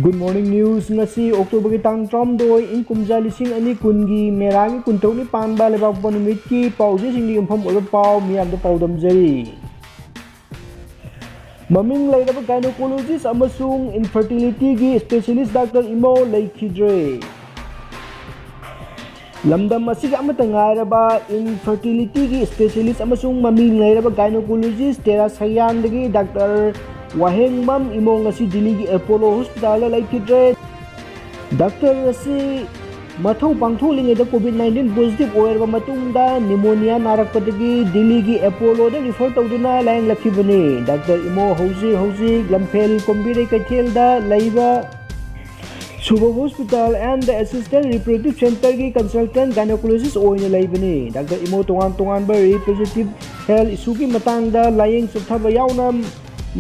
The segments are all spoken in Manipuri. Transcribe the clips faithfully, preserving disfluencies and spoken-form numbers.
Good morning news꯫ ꯉꯁꯤ October ꯒꯤ ꯇꯥꯡ ꯇꯔꯥꯍꯨꯝꯗꯣꯏ, ꯏꯪ ꯀꯨꯝꯖꯥ ꯂꯤꯁꯤꯡ ꯑꯅꯤ ꯀꯨꯟꯒꯤ May ꯒꯤ ꯀꯨꯟꯇꯔꯨꯛꯅꯤ ꯄꯥꯟꯕ ꯂꯩꯕꯥꯛꯄꯣꯛꯄ ꯅꯨꯃꯤꯠꯀꯤ ꯄꯥꯎꯆꯦꯁꯤꯡꯗ ꯌꯨꯝꯐꯝ ꯑꯣꯏꯕ ꯄꯥꯎ ꯃꯤꯌꯥꯝꯗ ꯄꯥꯎꯗꯝꯖꯔꯤ꯫ ꯃꯃꯤꯡ ꯂꯩꯔꯕ gynecologist ꯑꯃꯁꯨꯡ infertility ꯒꯤ specialist Doctor ꯏꯃꯣ ꯂꯩꯈꯤꯗ꯭ꯔꯦ꯫ ꯂꯝꯗꯝ ꯑꯁꯤꯒꯤ ꯑꯃꯠꯇ ꯉꯥꯏꯔꯕ infertility ꯒꯤ specialist ꯑꯃꯁꯨꯡ ꯃꯃꯤꯡ ꯂꯩꯔꯕ gynecologist ꯇꯦꯔꯥ ꯁꯌꯥꯟꯗꯒꯤ Doctor ꯋꯥꯍꯦꯡꯕꯝ ꯏꯃꯣ ꯉꯁꯤ ꯗꯤꯜꯂꯤꯒꯤ Apollo Hospital ꯗ ꯂꯩꯈꯤꯗ꯭ꯔꯦ꯫ Doctor ꯑꯁꯤ ꯃꯊꯧ ꯄꯥꯡꯊꯣꯛꯂꯤꯉꯩꯗ COVID nineteen positive ꯑꯣꯏꯔꯕ ꯃꯇꯨꯡꯗ pneumonia ꯅꯥꯔꯛꯄꯗꯒꯤ ꯗꯤꯜꯂꯤꯒꯤ Apollo ꯗ refer ꯇꯧꯗꯨꯅ ꯂꯥꯌꯦꯡꯂꯛꯈꯤꯕꯅꯤ꯫ Doctor ꯏꯃꯣ ꯍꯧꯖꯤꯛ ꯍꯧꯖꯤꯛ ꯂꯝꯐꯦꯜ ꯀꯨꯝꯕꯤꯔꯩ ꯀꯩꯊꯦꯜꯗ ꯂꯩꯕ Shubham Hospital and Assistant Reproductive Center ꯒꯤ consultant gynecologist ꯑꯣꯏꯅ ꯂꯩꯕꯅꯤ꯫ Doctor ꯏꯃꯣ ꯇꯣꯉꯥꯟ ꯇꯣꯉꯥꯟꯕ reproductive health issue ꯒꯤ ꯃꯇꯥꯡꯗ ꯂꯥꯌꯦꯡ ꯆꯠꯊꯕ ꯌꯥꯎꯅ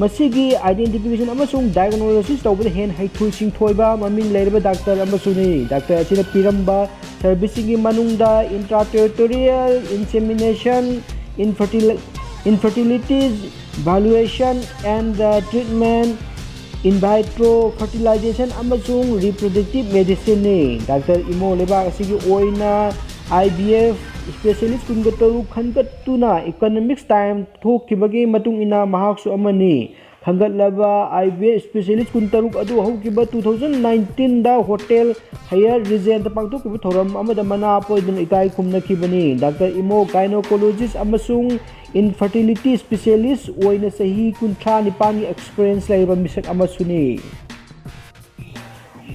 ꯃꯁꯤꯒꯤ identification ꯑꯃꯁꯨꯡ diagnosis ꯇꯧꯕꯗ ꯍꯦꯟꯅ ꯍꯩꯊꯣꯏ ꯁꯤꯡꯊꯣꯏꯕ ꯃꯃꯤꯡ ꯂꯩꯔꯕ doctor ꯑꯃꯁꯨꯅꯤ꯫ Doctor ꯑꯁꯤꯅ ꯄꯤꯔꯝꯕ service ꯁꯤꯡꯒꯤ ꯃꯅꯨꯡꯗ intraterritorial insemination, infertil-, infertility evaluation and treatment, in vitro fertilization ꯑꯃꯁꯨꯡ reproductive medicine ꯅꯤ꯫ Doctor ꯏꯃꯣ ꯂꯩꯕꯥꯛ ꯑꯁꯤꯒꯤ ꯑꯣꯏꯅ IVF specialist ꯀꯨꯟꯒ ꯇꯔꯨꯛ ꯈꯟꯒꯠꯇꯨꯅ Economics Times ꯊꯣꯛꯈꯤꯕꯒꯤ ꯃꯇꯨꯡ ꯏꯟꯅ ꯃꯍꯥꯛꯁꯨ ꯑꯃꯅꯤ꯫ ꯈꯟꯒꯠꯂꯕ IVF specialist ꯀꯨꯟꯇꯔꯨꯛ ꯑꯗꯨ ꯍꯧꯈꯤꯕ two thousand nineteen ꯗ Hotel Hyatt Regent ꯇ ꯄꯥꯡꯊꯣꯛꯈꯤꯕ ꯊꯧꯔꯝ ꯑꯃꯗ ꯃꯅꯥ ꯄꯣꯏꯗꯨꯅ ꯏꯀꯥꯏ ꯈꯨꯝꯅꯈꯤꯕꯅꯤ꯫ Doctor ꯏꯃꯣ gynecologist ꯑꯃꯁꯨꯡ infertility specialist ꯑꯣꯏꯅ ꯆꯍꯤ ꯀꯨꯟꯊ꯭ꯔꯥ ꯅꯤꯄꯥꯟꯒꯤ experience ꯂꯩꯔꯕ ꯃꯤꯁꯛ ꯑꯃꯁꯨꯅꯤ꯫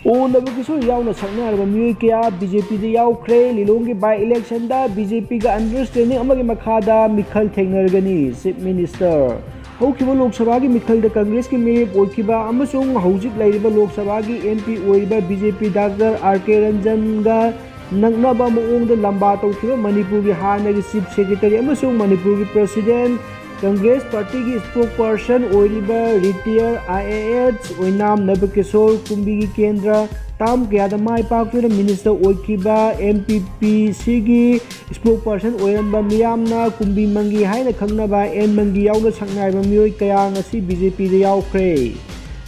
ꯑꯣ ꯅꯕꯀꯤꯁꯣꯔ ꯌꯥꯎꯅ ꯁꯛꯅꯔꯕ ꯃꯤꯑꯣꯏ ꯀꯌꯥ BJP ꯗ ꯌꯥꯎꯈ꯭ꯔꯦ꯫ ꯂꯤꯂꯣꯡꯒꯤ by election ꯗ BJP ꯒ understanding ꯑꯃꯒꯤ ꯃꯈꯥꯗ ꯃꯤꯈꯜ ꯊꯦꯡꯅꯔꯒꯅꯤ꯫ Chief Minister꯫ ꯍꯧꯈꯤꯕ ꯂꯣꯛ ꯁꯚꯥꯒꯤ ꯃꯤꯈꯜꯗ Congress ꯀꯤ ꯃꯤꯔꯦꯞ ꯑꯣꯏꯈꯤꯕ ꯑꯃꯁꯨꯡ ꯍꯧꯖꯤꯛ ꯂꯩꯔꯤꯕ ꯂꯣꯛ ꯁꯚꯥꯒꯤ MP ꯑꯣꯏꯔꯤꯕ BJP Doctor R K Ranjan ꯒ ꯅꯛꯅꯕ ꯃꯑꯣꯡꯗ ꯂꯝꯕꯥ ꯇꯧꯈꯤꯕ ꯃꯅꯤꯄꯨꯔꯒꯤ ꯍꯥꯟꯅꯒꯤ Chief Secretary ꯑꯃꯁꯨꯡ ꯃꯅꯤꯄꯨꯔꯒꯤ President, Congress Party ꯒꯤ spokesperson ꯑꯣꯏꯔꯤꯕ retired IAS ꯑꯣꯏꯅꯥꯝ ꯅꯕꯀꯤꯁꯣꯔ ꯀꯨꯝꯕꯤꯒꯤ ꯀꯦꯟꯗ꯭ꯔ term ꯀꯌꯥꯗ ꯃꯥꯏ ꯄꯥꯛꯇꯨꯅ minister ꯑꯣꯏꯈꯤꯕ MPPC ꯒꯤ spokesperson ꯑꯣꯏꯔꯝꯕ ꯃꯤꯌꯥꯝꯅ ꯀꯨꯝꯕꯤ ꯃꯪꯒꯤ ꯍꯥꯏꯅ ꯈꯪꯅꯕ ꯑꯦꯟ ꯃꯪꯒꯤ ꯌꯥꯎꯅ ꯁꯛꯅꯥꯏꯕ ꯃꯤꯑꯣꯏ ꯀꯌꯥ ꯉꯁꯤ BJP ꯗ ꯌꯥꯎꯈ꯭ꯔꯦ꯫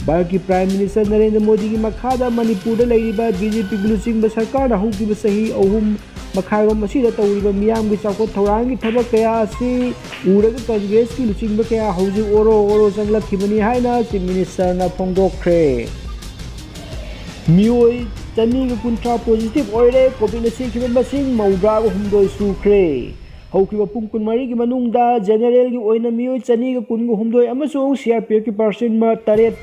ꯚꯥꯔꯠꯀꯤ Prime Minister ꯅꯔꯦꯟꯗ꯭ꯔ ꯃꯣꯗꯤꯒꯤ ꯃꯈꯥꯗ ꯃꯅꯤꯄꯨꯔꯗ ꯂꯩꯔꯤꯕ BJPꯒꯤ ꯂꯨꯆꯤꯡꯕ ꯁꯔꯀꯥꯔꯅ ꯍꯧꯈꯤꯕ ꯆꯍꯤ ꯑꯍꯨꯝ ꯃꯈꯥꯏꯔꯣꯝ ꯑꯁꯤꯗ ꯇꯧꯔꯤꯕ ꯃꯤꯌꯥꯝꯒꯤ ꯆꯥꯎꯈꯠ ꯊꯧꯔꯥꯡꯒꯤ ꯊꯕꯛ ꯀꯌꯥ ꯑꯁꯤ ꯎꯔꯒ Congressꯀꯤ ꯂꯨꯆꯤꯡꯕ ꯀꯌꯥ ꯍꯧꯖꯤꯛ ꯑꯣꯔꯣ ꯑꯣꯔꯣ ꯆꯪꯂꯛꯈꯤꯕꯅꯤ ꯍꯥꯏꯅ Chief Ministerꯅ ꯐꯣꯡꯗꯣꯛꯈ꯭ꯔꯦ꯫ ꯃꯤꯑꯣꯏ ꯆꯅꯤꯒ ꯀꯨꯟꯊ꯭ꯔꯥ positive ꯑꯣꯏꯔꯦ꯫ Covidꯅ ꯁꯤꯈꯤꯕ ꯃꯁꯤꯡ ꯃꯧꯗ꯭ꯔꯥꯒ ꯍꯨꯝꯗꯣꯏ ꯁꯨꯈ꯭ꯔꯦ꯫ ꯍꯧꯈꯤꯕ ꯄꯨꯡ ꯀꯨꯟꯃꯔꯤꯒꯤ ꯃꯅꯨꯡꯗ generalꯒꯤ ꯑꯣꯏꯅ ꯃꯤꯑꯣꯏ ꯆꯅꯤꯒ ꯀꯨꯟꯒ ꯍꯨꯝꯗꯣꯏ ꯑꯃꯁꯨꯡ CRPFꯀꯤ percent ꯃ-, ꯇꯔꯦꯠ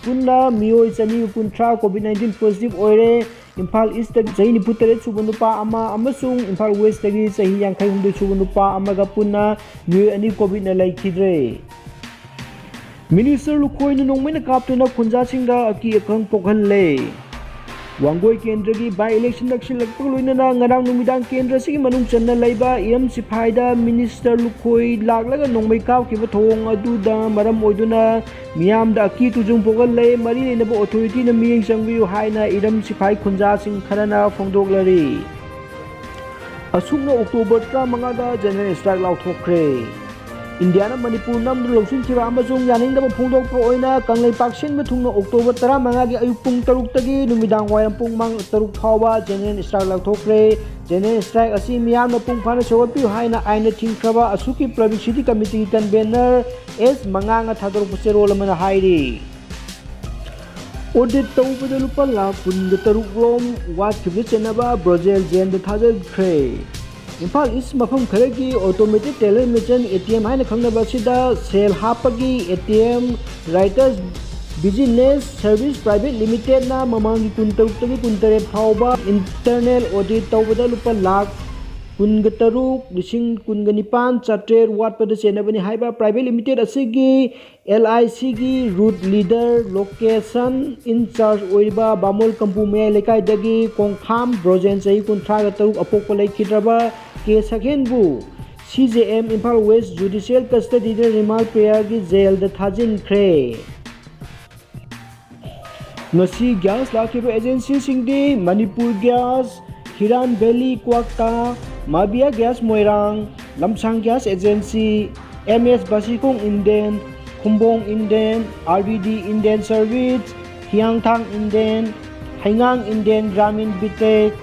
ꯄꯨꯟꯅ ꯃꯤꯑꯣꯏ ꯆꯅꯤꯒ ꯀꯨꯟꯊ꯭ꯔꯥ Covid nineteen positive ꯑꯣꯏꯔꯦ꯫ ꯏꯝꯐꯥꯜ Eastꯇꯒꯤ ꯆꯍꯤ ꯅꯤꯐꯨ ꯇꯔꯦꯠ ꯁꯨꯕ ꯅꯨꯄꯥ ꯑꯃ ꯑꯃꯁꯨꯡ ꯏꯝꯐꯥꯜ Westꯇꯒꯤ ꯆꯍꯤ ꯌꯥꯡꯈꯩ ꯍꯨꯝꯗꯣꯏ ꯁꯨꯕ ꯅꯨꯄꯥ ꯑꯃꯒ ꯄꯨꯟꯅ ꯃꯤꯑꯣꯏ ꯑꯅꯤ Covidꯅ ꯂꯩꯈꯤꯗ꯭ꯔꯦ꯫ Minister ꯂꯨꯈꯣꯏꯅ ꯅꯣꯡꯃꯩꯅ ꯀꯥꯞꯇꯨꯅ ꯈꯨꯟꯖꯥꯁꯤꯡꯗ ꯑꯀꯤ ꯑꯈꯪ ꯄꯣꯛꯍꯜꯂꯦ꯫ ꯋꯥꯡꯒꯣꯏ ꯀꯦꯟꯗ꯭ꯔꯒꯤ by-election ꯅꯛꯁꯤꯜꯂꯛꯄꯒ ꯂꯣꯏꯅꯅ ꯉꯔꯥꯡ ꯅꯨꯃꯤꯗꯥꯡ ꯀꯦꯟꯗ꯭ꯔ ꯑꯁꯤꯒꯤ ꯃꯅꯨꯡ ꯆꯟꯅ ꯂꯩꯕ ꯏꯔꯝ ꯁꯤꯐꯥꯏꯗ Minister ꯂꯨꯈꯣꯏ ꯂꯥꯛꯂꯒ ꯅꯣꯡꯃꯩ ꯀꯥꯞꯈꯤꯕ ꯊꯧꯑꯣꯡ ꯑꯗꯨꯗ ꯃꯔꯝ ꯑꯣꯏꯗꯨꯅ ꯃꯤꯌꯥꯝꯗ ꯑꯀꯤ ꯇꯨꯖꯨꯡ ꯄꯣꯛꯍꯜꯂꯦ꯫ ꯃꯔꯤ ꯂꯩꯅꯕ authorityꯅ ꯃꯤꯠꯌꯦꯡ ꯆꯪꯕꯤꯌꯨ ꯍꯥꯏꯅ ꯏꯔꯝ ꯁꯤꯐꯥꯏ ꯈꯨꯟꯖꯥꯁꯤꯡ ꯈꯔꯅ ꯐꯣꯡꯗꯣꯛꯂꯔꯤ꯫ ꯑꯁꯨꯝꯅ October ꯇꯔꯥꯃꯉꯥꯗ general strike ꯂꯥꯎꯊꯣꯛꯈ꯭ꯔꯦ꯫ ꯏꯟꯗꯤꯌꯥꯅ ꯃꯅꯤꯄꯨꯔ ꯅꯝꯗꯨꯅ ꯂꯧꯁꯤꯟꯈꯤꯕ ꯑꯃꯁꯨꯡ ꯌꯥꯅꯤꯡꯗꯕ ꯐꯣꯡꯗꯣꯛꯄ ꯑꯣꯏꯅ ꯀꯪꯂꯩꯄꯥꯛ ꯁꯤꯟꯕ ꯊꯨꯡꯅ October ꯇꯔꯥꯃꯉꯥꯒꯤ ꯑꯌꯨꯛ ꯄꯨꯡ ꯇꯔꯨꯛꯇꯒꯤ ꯅꯨꯃꯤꯗꯥꯡ ꯋꯥꯏꯔꯝ ꯄꯨꯡ ꯃꯉꯥ, ꯇꯔꯨꯛ ꯐꯥꯎꯕ general strike ꯂꯥꯎꯊꯣꯛꯈ꯭ꯔꯦ꯫ General strike ꯑꯁꯤ ꯃꯤꯌꯥꯝꯅ ꯄꯨꯡ ꯐꯥꯅ ꯁꯧꯒꯠꯄꯤꯌꯨ ꯍꯥꯏꯅ ꯑꯥꯏꯟꯅ ꯊꯤꯡꯈ꯭ꯔꯕ ꯑꯁꯨꯛꯀꯤ Publicity Committeeꯒꯤ convener S ꯃꯉꯥꯡꯅ ꯊꯥꯗꯣꯔꯛꯄ ꯆꯦꯔꯣꯜ ꯑꯃꯅ ꯍꯥꯏꯔꯤ꯫ Audit ꯇꯧꯕꯗ ꯂꯨꯄꯥ ꯂꯥꯈ ꯀꯨꯟꯒ ꯇꯔꯨꯛ ꯔꯣꯝ ꯋꯥꯠꯈꯤꯕꯗ ꯆꯦꯟꯅꯕ ꯕ꯭ꯔꯣꯖꯦꯜ ꯖꯦꯟꯗ ꯊꯥꯖꯤꯟꯈ꯭ꯔꯦ꯫ ꯏꯝꯐꯥꯜ East ꯃꯐꯝ ꯈꯔꯒꯤ automated teller machine, ATM ꯍꯥꯏꯅ ꯈꯪꯅꯕ ꯑꯁꯤꯗ ꯁꯦꯜ ꯍꯥꯞꯄꯒꯤ ATM Writers Business Service Private Limitedꯅ ꯃꯃꯥꯡꯒꯤ ꯀꯨꯟꯇꯔꯨꯛꯇꯒꯤ ꯀꯨꯟꯇꯔꯦꯠ ꯐꯥꯎꯕ internal audit ꯇꯧꯕꯗ ꯂꯨꯄꯥ ꯂꯥꯈ ꯀꯨꯟꯒ ꯇꯔꯨꯛ ꯂꯤꯁꯤꯡ ꯀꯨꯟꯒ ꯅꯤꯄꯥꯟ ꯆꯥꯇ꯭ꯔꯦꯠ ꯋꯥꯠꯄꯗ ꯆꯦꯟꯅꯕꯅꯤ ꯍꯥꯏꯕ private limited ꯑꯁꯤꯒꯤ LICꯒꯤ route leader, location in charge ꯑꯣꯏꯔꯤꯕ ꯕꯥꯃꯣꯜ ꯀꯝꯄꯨ ꯃꯌꯥꯏ ꯂꯩꯀꯥꯏꯗꯒꯤ ꯀꯣꯡꯈꯥꯝ ꯕ꯭ꯔꯣꯖꯦꯟ, ꯆꯍꯤ ꯀꯨꯟꯊ꯭ꯔꯥꯒ ꯇꯔꯨꯛ, ꯑꯄꯣꯛꯄ ꯂꯩꯈꯤꯗ꯭ꯔꯕ ꯀꯦ ꯁꯛꯍꯦꯟꯕꯨ CJM Imphal West Judicial Custodyꯗ remand prayer ꯒꯤ ꯖꯦꯜꯗ ꯊꯥꯖꯤꯟꯈ꯭ꯔꯦ꯫ ꯉꯁꯤ gas ꯂꯥꯛꯈꯤꯕ agencyꯁꯤꯡꯗꯤ ꯃꯅꯤꯄꯨꯔ Gas, ꯍꯤꯔꯥꯟ Valley ꯀ꯭ꯋꯥꯛꯇꯥ, ꯃꯥꯕꯤꯌꯥ Gas ꯃꯣꯏꯔꯥꯡ, ꯂꯝꯁꯥꯡ Gas Agency, MS Basikhong Indian, Khumbong Indian, R B D Indian service, Hiyangthang Indian, ꯍꯩꯉꯥꯡ ꯏꯟꯗꯤꯌꯟ ꯒ꯭ꯔꯥꯃꯤꯟ ꯕꯤꯇꯦꯛ,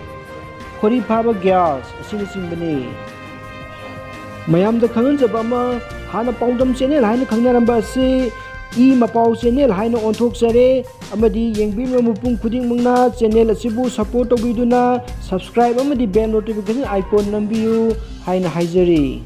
ꯈꯣꯔꯤꯐꯥꯕ ꯒ꯭ꯌꯥꯁ ꯑꯁꯤꯅꯆꯤꯡꯕꯅꯤ꯫ ꯃꯌꯥꯝꯗ ꯈꯪꯍꯟꯖꯕ ꯑꯃ, ꯍꯥꯟꯅ ꯄꯥꯎꯗꯝ ꯆꯦꯅꯦꯜ ꯍꯥꯏꯅ ꯈꯪꯅꯔꯝꯕ ꯑꯁꯤ ꯏ ꯃꯄꯥꯎ ꯆꯦꯅꯦꯜ ꯍꯥꯏꯅ ꯑꯣꯟꯊꯣꯛꯆꯔꯦ, ꯑꯃꯗꯤ ꯌꯦꯡꯕꯤꯔꯤꯕ ꯃꯄꯨꯝ ꯈꯨꯗꯤꯡꯃꯛꯅ ꯆꯦꯅꯦꯜ ꯑꯁꯤꯕꯨ ꯁꯄꯣꯔꯠ ꯇꯧꯕꯤꯗꯨꯅ ꯁꯕꯁꯀ꯭ꯔꯥꯏꯕ ꯑꯃꯗꯤ ꯕꯦꯜ ꯅꯣꯇꯤꯐꯤꯀꯦꯁꯟ ꯑꯥꯏꯀꯣꯟ ꯅꯝꯕꯤꯌꯨ ꯍꯥꯏꯅ ꯍꯥꯏꯖꯔꯤ꯫